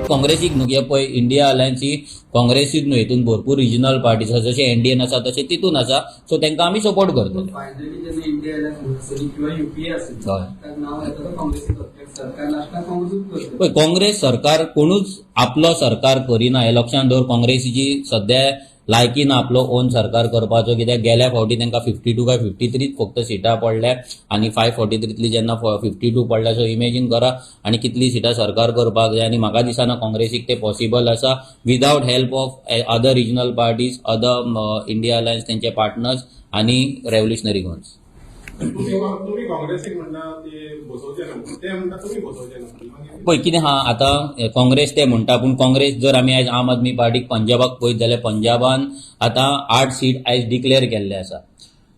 काँग्रेसीक न्हू, कित्याक पळय, इंडिया अलायन्स ही काँग्रेसीत न्हू, हितून भरपूर रिजनल पार्टीज आसा. जशें एनडीएन आसा, तशें तितून आसा. सो तांकां आमी सपोर्ट करतले. फायनली जेन्ना इंडिया अलायन्स आसली किंवा युपीए आसली, ताका नांव येता तो काँग्रेसीचो, कित्याक सरकार लास्टाक काँग्रेसूच करता. पळय, काँग्रेस सरकार कोणूच आपलो सरकार करिना हें लक्षांत दवर. काँग्रेसीची सद्या लायकी ना आपलो ओन सरकार करपाचो, कित्याक गेल्या फावटी तांकां 52 काय 53 फक्त सिटां पडल्या आनी 543तली जेन्ना 52 पडल्या, सो इमेजीन करा आनी कितली सिटां सरकार करपाक जाय. आनी म्हाका दिसना काँग्रेसीक ते पॉसिबल आसा without help of other regional parties, other India Alliance, तेंचे पार्टनर्स आनी रेव्होल्युशनरी गोवन्स. तुम्ही तुम्ही काँग्रेसीक म्हणटा ते बसोवचे ना, ते म्हणटा तुम्ही बसोवचे ना, मागीर? पळय, कितें आहा, आतां काँग्रेस ते म्हणटा, पूण काँग्रेस जर आमी आयज आम आदमी पार्टीक पंजाबाक पळयत जाल्यार पंजाबान आतां आठ सीट आयज डिक्लेअर केल्ले आसा.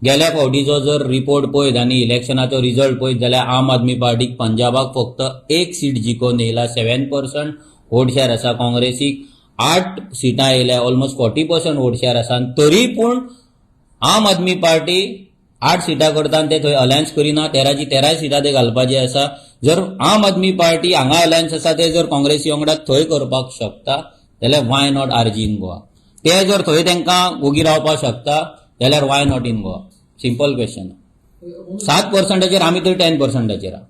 गेल्या फावटीचो जर रिपोर्ट पळयत आनी इलेक्शनाचो रिजल्ट पळयत जाल्यार आम आदमी पार्टीक पंजाबाक फक्त एक सीट जिखोवन येयला, 7% वोट शेअर आसा. काँग्रेसीक आठ सिटां येयल्या, ऑलमोस्ट 40% वोट शेअर आसा. आनी तरी पूण आम आदमी पार्टी आठ सिटां करता आनी ते थंय अलायन्स करिना. तेराची तेराय सिटां ते घालपाची आसा. जर आम आदमी पार्टी हांगा अलायन्स आसा, ते जर काँग्रेसी वांगडा थंय करपाक शकता जाल्यार why not RG in Goa? ते जर थंय तांकां वोगी रावपाक शकता जाल्यार why not in Goa? Simple question. 7 पर्संटाचेर, आमी तर 10 पर्संटाचेर आहा.